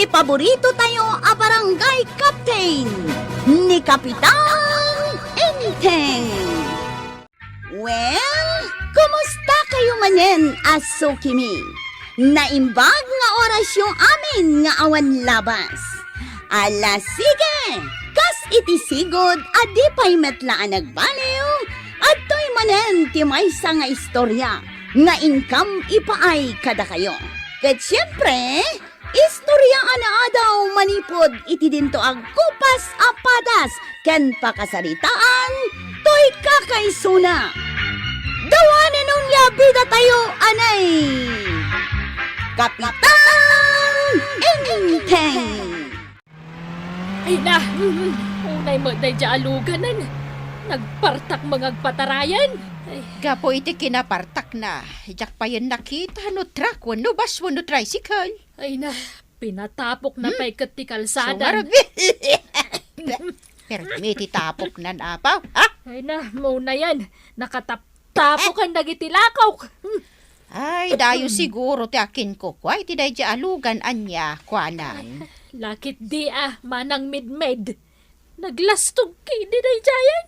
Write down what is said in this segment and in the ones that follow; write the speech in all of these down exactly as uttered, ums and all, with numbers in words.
Paborito tayo a barangay captain, ni Kapitan Enteng. Well, kumusta kayo manen a sukimi? Naimbag nga orasyo amin nga awan labas. Ala, sige! Kas iti sigud a di pay met la a nagbaliw, adtoy manen ti maysa nga istorya nga inkam ipaay kadakayo. Ket siempre, istorya a naadaw manipud iti dinto agkupas a padas ken pakasaritaan toy kakaisuna. Dawanen onia bidatayo anay Kapitan Enteng. Ay na, mm, unay met daydiay a luganen. Nagpartak nga agpatarayan. Ay. Gapu iti kinapartakna, diak payen nakita no truck wenno bus wenno tricycle. Ay na, pinatapokna Hmm? pay ket ti kalsada. Sumarag. Permi ti tapoknan, apaw, ha? Ay na, maunayan. Nakataptapokan dagiti lakaw. Hmm. Ay, dayo siguro ti akinkukua iti daydiay a lugan ania, kuanan. Lakit di a, manang midmed. Naglastog kidi daydiayen.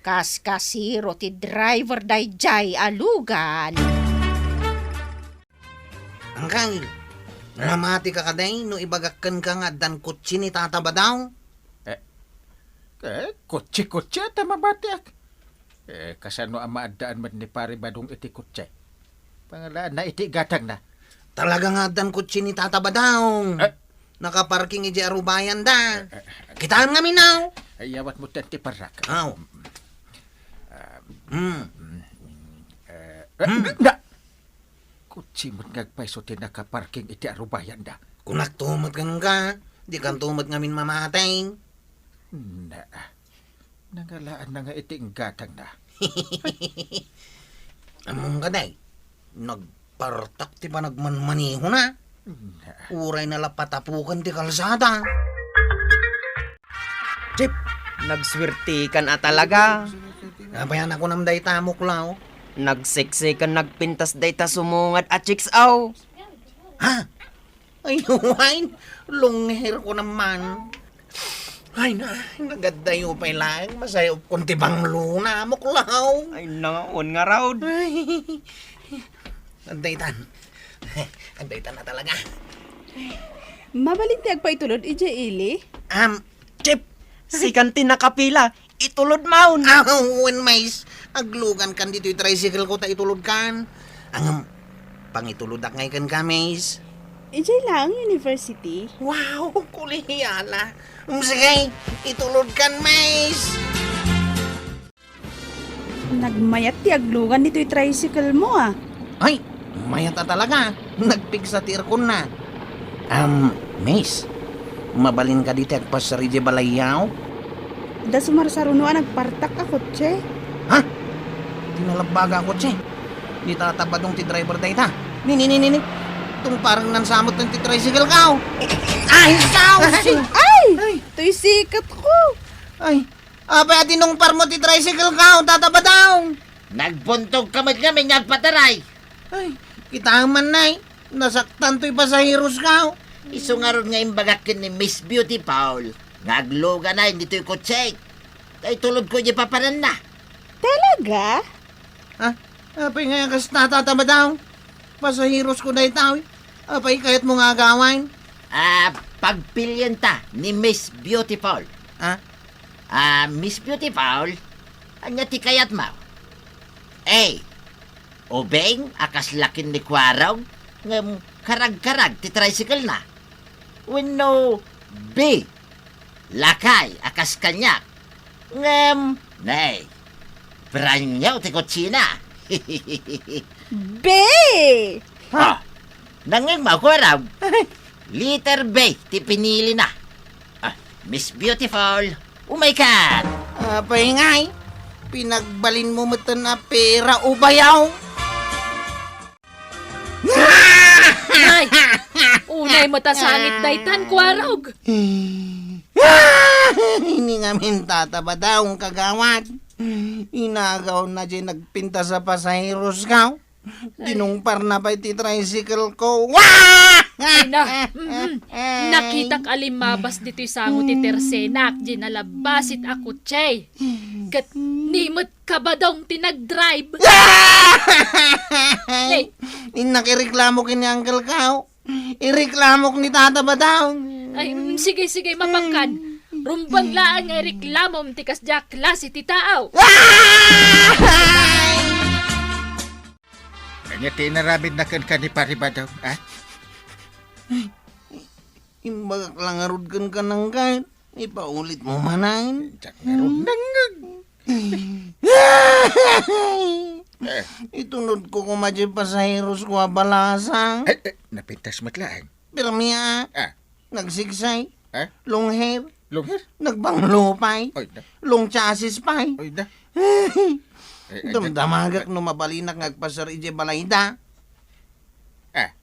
Kas kasiro ti driver daydiay a lugan. Angkal, namatika kadi no ibagak kenka nga addan kotse ni Tata Badong? Eh, eh, kotse-kotse ta mabatiak. Eh, kasano a maaddaan met ni Pare Badong iti kotse? Pangalaanna iti gatangna. Talaga nga addan kotse ni Tata Badong. Eh? Nakaparking idiay arubayanda. Eh, eh, eh. Kitaem ngamin, aw? Ay, yawatmo ti parrak. Aw. Ah, Hmm. Eh, Hmm. na, Kotse met nga agpayso ti nakaparking iti arubayanda. Kunakto met kenka, dikanto met ngamin mamati. Na, nangalaanna nga iti inggatangna. Ammom kadi, nagpartak ti panagmanmanehona. Na. Uray na la patapoken ti kalsada. Chip, nagsuertekan a talaga. Apay a nakunam dayta, Muklaw? Nagseksek ken nagpintas dayta sumungad a chicks, aw. Ha? Ay, no, wine. Lungherko naman. Ay, na, nagaddayo pay laeng. Masayopkon ti banglona, Muklaw. Ay, na, wen ngarud. Ay. Agdaytan. Agdaytan a talaga. Mabalin ti agpaitulod idiay ili? Um, Chip! Sikan ti nakapila. Itulodmon. Ah, wen, Mays. Aglugankan ditoy tricycle ko ta itulodkan. Ngem, pangitulodak ngay kenka, Mays. Idiay laeng university? Wow, kolehiyala. Mm, sige, itulodkan, Mays. Nagmayat ti aglugan ditoy tricycle mo, ah. Ay, mayat a talaga. Nagpigsa ti airconna. Am, Miss, mabalin kadi ti agpassar idiay balayyo? Adda sumarsaruno a nagpartak a kotse. Ha? Di nalabbaga a kotse. Ni Tata Badong ti driver dayta. Ni, ni, ni, ni, ni. Tungparen nansamot ti tricycle ko. Ay, ikaw! Ay! Ay! Toy sikat ko! Ay, Apay a tinungparmo ti tricycle ko, Tata Badong? Nagbuntogka met ngamin nga agpataray. Ay, kitaem man, Nay. Nasaktan toy pasaheros ko. Isu ngarud nga imbagak ken ni Miss Beautiful nga agluganay ditoy kotse. Ta itulodko idiay papananna. Talaga? Ha? Apay nga kasta, Tata Badong? Pasaheros ko dayta, oy. Apay kayatmo nga agawan? Ah, pagpilienta ni Miss Beautiful. Ha? Ah, Miss Beautiful, ania ti kayatmo? A, ubing a kas lakin ni Kuarog, ngem karagkarag ti tricycle-na. Wenno B, lakay a kas kaniak, ngem, nay, brand new ti kotsena. B! Ha? Nangngegmo, Kuarog? Letter B ti pinilina. Ah, Miss Beautiful, umaykan! Apay ngay, pinagbalinmo metten a pera, ubayaw! Nay! Unay met a sangit daytan, Kuarog! Ini ngamin, Tata Badong, kagawad. Inagawna diay nagpintas a pasaheros ko. Dinungparna pay ti tricycle ko. Wah! Ay na, mhm. Nakitak a limmabas ditoy sango ti tersenak, di nalabbasit a kotse. Ket ni met Kabadong ti nagdrive. Ay! Innak ireklamo ken ni Uncle Kao. Ireklamok ni Tata Badong. Ay, mm, sige, sige, mapangkan. Rumbeng laeng nga ireklamom ti kasdiay a klase ti tao. Ay! Ania ti inaramidna kenka ni Pari Badong, a? Imbagak la ngarud kenka, Uncle. Ipaulit mo manen. Diak ngarud nangngeg. Eh. Itunodko koma diay pasaherosko a balasang. Eh, eh, napintas met laeng. Permi a. Ah. Nagsiksay. Ah? Long hair. Long hair? Nagbanglo pay. Oy, da. Long chassis pay. Oy, da. Eh, eh, Damdamagak no mabalinak nga agpaser idiay balayda. Ah.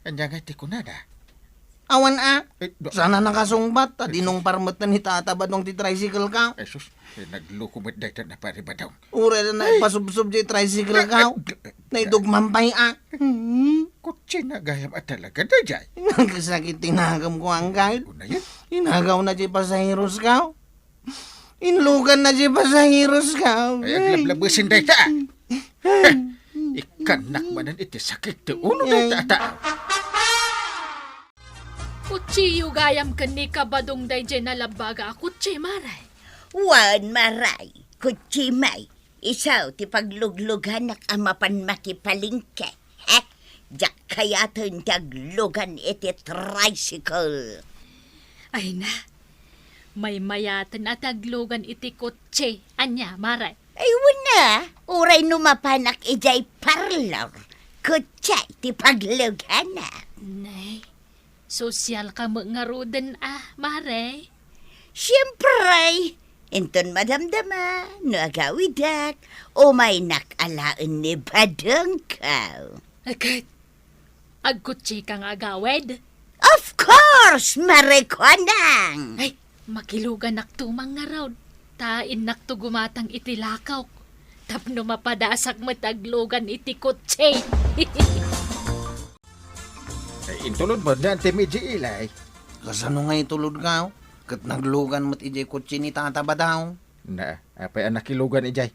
Ania ngay ti kunada? Awan a. Eh, do- Sana nakasungbat, ta dinungpar met ni Tata Badong ti tricycle ko. Eh, sus, eh, nagloko met dayta na Pari Badong. Uray na naipasubsob diay tricycle ko. Eh, eh, Naidugman pay a. Hmm. Kotse na gayam a talaga, dayjay. Nagsakit ti nakemko, Uncle. Unayen? Inagaw na diay pasaheros ko. Inlugan na diay pasaheros ko. Ay, aglablabesen dayta, a. Ikkannak manen iti sakit ti ulo dayta a tao. Kutsiyo gayam ken ni Kabadong dayjay nalabbaga a kutsi, Mare. Wen, Mare, kutsi met. Isu ti paglugluganak a mapan makipalengke. Heh, diak kayaten ti aglugan iti tricycle. Ay na, maymayaten a ti aglugan iti kutsi. Ania, Mare? Ay, wen a, uray no mapanak idiay parlor, kutsi ti pagluganak. Nay, sosyal ka met ngaruden a, Mare? Siempre, inton madamdama no agawidek, umaynak alaen ni Badongko. Ket, agkutsi ka nga agawid? Of course, Mare Konang! Ay, makiluganakto man ngarud. Ta innakto gumatang iti lakok. Tapno mapadasak met aglugan iti kutsi. Ay, intulod mo, Auntie Medjie Ilay. Kasano nga itulod ka? Ket naglugan met idiay kutsi ni Tata Badong. Na, apay a nakilugan idiay?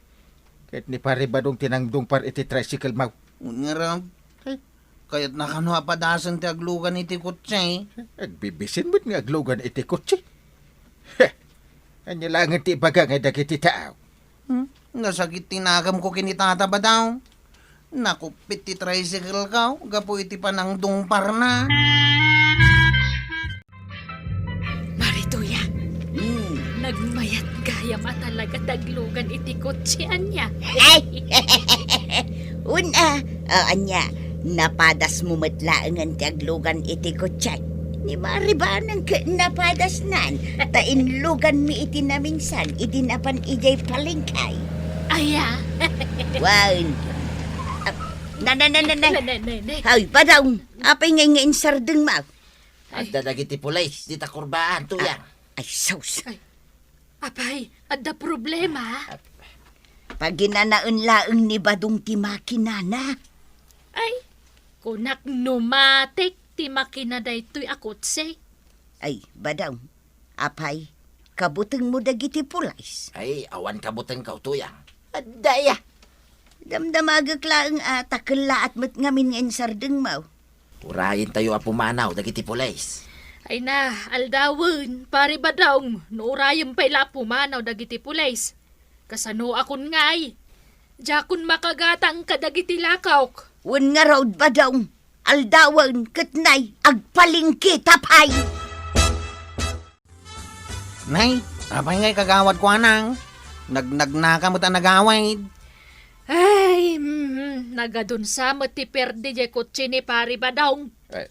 Ket ni Pare Badong ti nangdungpar iti tricycle mo. Wen ngarud. Ay, Kayatna kano a padasen ti aglugan iti kotse? Agbibisin met nga aglugan iti kotse. Heh! Ania laengen ti ibaga nga dagiti tao? Hmm? Nasakit ti nakemko ken ni Tata Badong. Nakuppit ti tricycle ko gapu iti panangdungparna. Marituya, Hmm. nagmayat gayam a talaga ti aglugan iti kotse, ania? Ay! Wen a, o, ania, napadasmo met laengen ti aglugan iti kotse. Ni Mare Banang ket napadasnan, ta inluganmi iti naminsan idi napan idiay palengke. Aya? Wen. Ah, na, na, na, na, na. Na, na, na, na. Hay, Badong, apay ngay nga insardengmo? Ay. Adda dagiti pulis dita kurbaan, Tuyang. Ah, ay, sus. Ay, apay, adda problema? Paginanaen laeng ni Badong ti makinana. Ay, kunak, pneumatic ti makina daytoy a kotse. Ay, Badong, apay, kabutengmo dagiti pulis? Ay, awan kabutengko, Tuyang. Adda aya. Damdamagek laeng a ta kellaat met ngamin nga insardengmo. Urayentayo a pumanaw dagiti pulis. Ay na, aldawen, Pare Badong, no urayen pay la a pumanaw dagiti pulis. Kasanoakon ngay? Diakon makagatang kadagiti lakok. Wen ngarud, Badong, aldawen ket nay, agpalengketa pay. Nay, apay ngay kagawad kuanang? Nagnagnaka met a nagawid. Ay, mhm, nagadunsa met ti perdi diay kotse ni Pare Badong. Ay,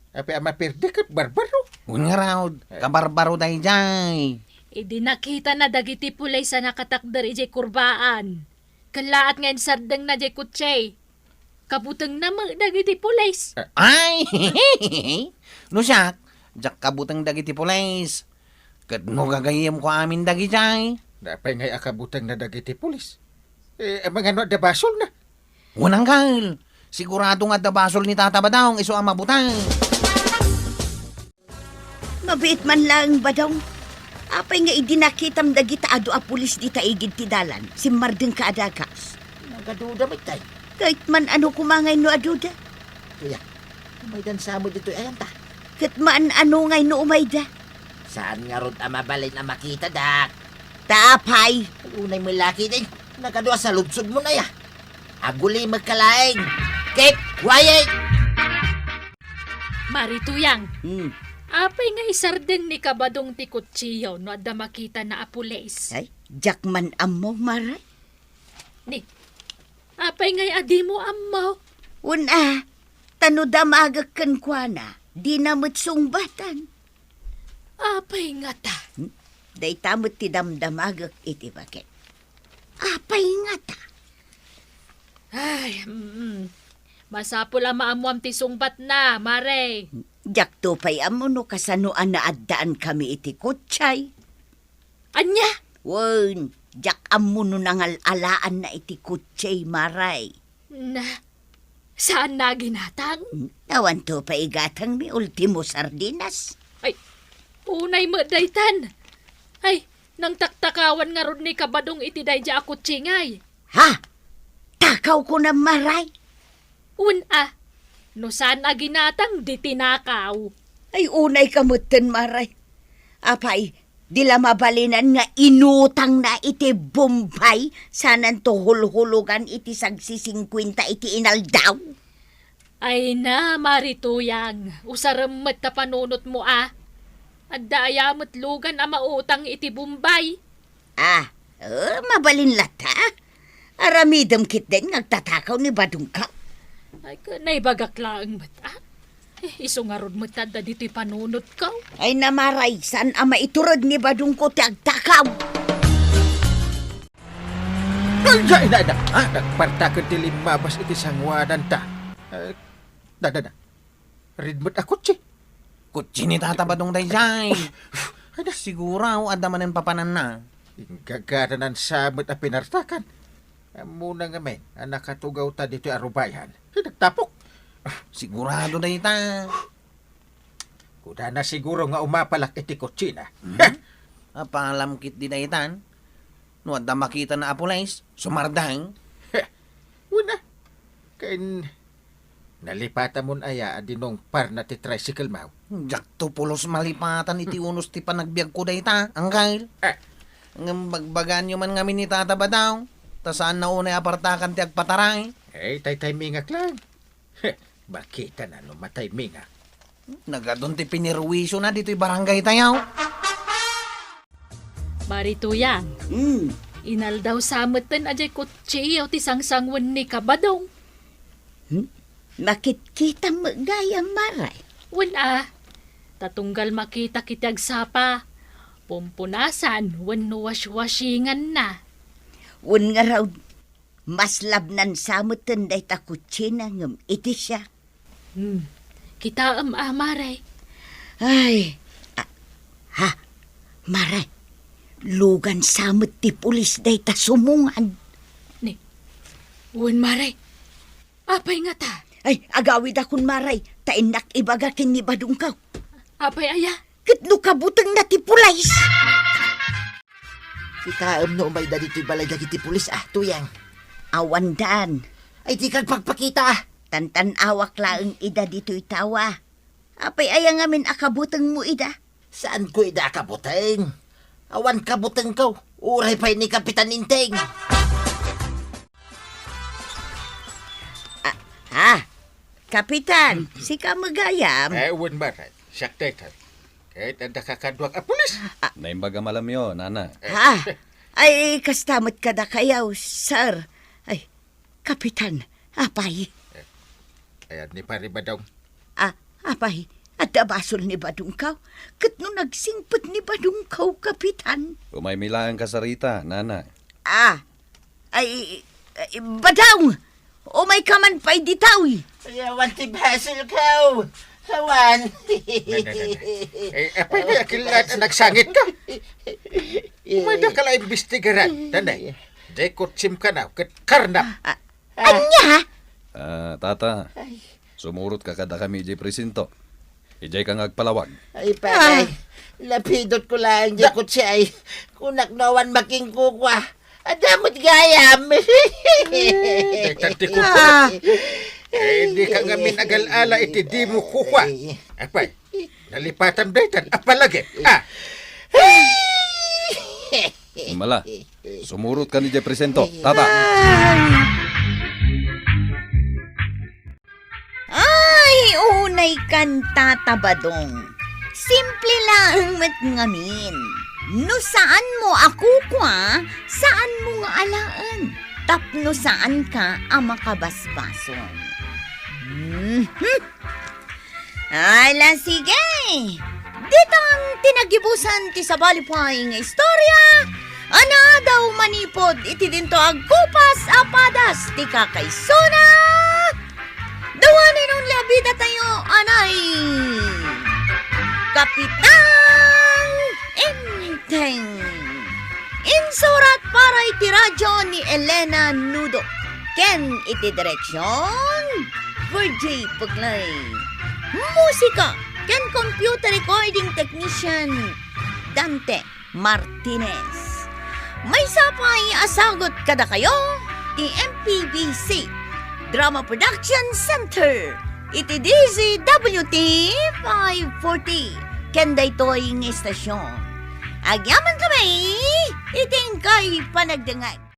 apay a maperdi ket barbaro? Wen ngarud, Eh. kabarbaro daydiay. Idi nakitana dagiti pulis a nakatakder idiay kurbaan, kellaat nga insardengna diay kotse. Kabutengna met dagiti pulis. Ay! No siak, diak kabuteng dagiti pulis. Ket no gagayyemko amin dagidiay. Apay ngay a kabutengna dagiti pulis? Eh, mangano adda basolna? Wen, anggal. Sigurado nga adda basol ni Tata Badong isu a mabuteng. Mabiit man laeng, Badong. Apay nga idi nakitam dagita adu a pulis dita igid ti dalan, simmardengka a dagas? Nagaduda met tay. Ket man ano koma nga inno aduda? Kuya, umaydan sa met ditoy ayanta. Ket man ano nga inno umayda? Saan ngarud a mabalin a makitadak? Ta apay? Ay, unay met lakiten. Nagadu a saludsodmon aya. Agulimekka laeng. Keep quiet! Mari Tuyang, Hmm. apay nga isardeng ni Kabadong ti kutsiyo no adda makitana a pulis? Ay, diak man ammo, Mare. Ni, apay ngay a dimo ammo? Wen a, ta no damagek kenkuana, dina met sungbatan. Apay ngata? Hmm? Dayta met ti damdamagek iti baket. Apay ngata? Ay, mm. Masapul a maammuam ti sungbatna, Mare. Diakto pay ammo no kasano a naaddaankami iti kutsiay. Ania? Wen, diak ammo no nangal-alaanna iti kutsiay, Mare. Na, saanna a ginatang? Awanto pay igatangmi, Ultimo Sardinas. Ay, unay met daytan. Ay, nangtaktakawan ngarud ni Kabadong iti daydiay a kutsi ngay. Ha? Takaw kunam, Mare? Wen a, no saan a ginatang, di tinakaw. Ay, unayka metten, Mare. Apay, di la mabalinan nga inutangna iti Bombay, sananto hulhulogan iti sagsisingkuenta iti inaldaw? Ay na, Mari Tuyang, usarem met ta panunotmo a. Adda aya met lugan a mautang iti Bombay? Ah, eh, mabalin latta. Aramidem ketdin nga agtatakaw ni Badongko. Ay, ka-, naibagak laeng met, ah. Eh, isu ngarud met adda ditoy panunotko. Ay, na, Mare, saan a maitured ni Badongko ti agtakaw? Ay, ay, na, na. Ah, nagpartaken ti limmabas iti sanguananta. Eh, da, da, da. Rid met a kutsi. Kutsi ni Tata Badong daydiay. Ay, da. Siguro, adda manen papananna. Inggagananan sa met a pinartakan. Ammona ngamin a nakatugawta ditoy a rubayan. Ay, nagtapok. Sigurado dayta. Kunana siguro nga umapalak iti kutsina. Mhm. Apalam ketdi daytan. No adda makitana a pulis, sumardeng. Wen a. Ken nalipatamon aya a dinungparna ti tricycle mo? Diakto pulos malipatan iti unos ti panagbiagko dayta, angkel. Eh. Ngem bagbaganyo man ngamin ni Tata Badong, ta saanna unay a partakan ti agpataray. Eh, taytaymingak lang. Makitana no mataymingak. Nagadun ti pinirwisona ditoy barangay tayo. Mari Tuyang, Hmm. inaldaw sa metten a diay kutsiyo ti sangsangoen ni Kabadong. Hmm? Makitkitam met gayam, Mare? Wen a. Ta tunggal makitak iti agsapa, pumpunasan wenno washwashinganna. Wen ngarud, maslabnan sa metten dayta kutsina ngem iti siak. Hmm. Kitaem a, Mare. Ay, a-, ha, Mare, lugan sa met ti pulis dayta sumungan. Ni, wen, Mare. Apay ngata? Ay, agawidakon, Mare, ta innak ibaga ken ni Badongko. Apay aya? Ket no kabutengna ti pulis? Kitaem no umayda ditoy balay dagiti pulis, ah, Tuyang. Awandan. Ay, dika agpakpakita, ah. Tantan-awak laeng ida ditoy tawa. Apay aya ngamin a kabutengmo ida? Saanko ida a kabuteng. Awan kabutengko. Uray pay ni Kapitan Enteng. Ah, ah, Kapitan, hmm, sika met gayam? Eh, wen, Mare. Siak dayta. Ket adda kakaduak a pulis. Ah. Naimbag a malamyo, nana. Eh. Ah, ay, kasta met kadakayo, sir. Ay, Kapitan, apay? Eh, ayan ni Pari Badong. Ah, apay, adda basol ni Badongko? Ket no nagsingpet ni Badongko, Kapitan? Umaymi laeng kasarita, nana. Ah, ay, ay, Badong! Umayka man pay ditoy! Ay, awan ti basolko! Awan! Nay, nay, nay, nay. Eh, apay, may akilad, nagsangitka? Umayda ka la imbestigaran, tanay. Diay kutsim kanaw, ket karnap. Ah, Ay, Nya? Ah, tata, Ay. Sumurotka kadakami idiay presinto. Idiayka nga agpalawag. Ay, pare. Ah. Lapidotko laeng diay kotse ay. Kunak no awan makinkukua. Adda met gayam. Dayta ti kukua. Ah. Eh, dika ngamin agal-ala iti dimo kukua. Ay. Apay, nalipatam daytan a palagip. Ah. Mala, sumurotka idiay presinto, tata. Ay, unay kan, Tata Badong. Simple laeng met ngamin. No saanmo a kukua, saanmo nga alaen. Tapno saanka a makabasbason. Mhm. Ala, sige. Ditan ti nagibusan ti sabali pay nga istorya a naadaw manipud iti dinto agkupas a padas ti kakaisuna. The one and only a bidatayo, anay Kapitan Enteng. Insurat para iti radyo ni Elena Nudo. Ken iti direksyon, Virgie Puglay. Musika ken computer recording technician, Dante Martinez. Maysa pay a sagut kadakayo ti M P B C Drama Production Center iti D Z W T five forty ken daytoy nga istasyon. Agyaman kami iti inkay panagdengngeg.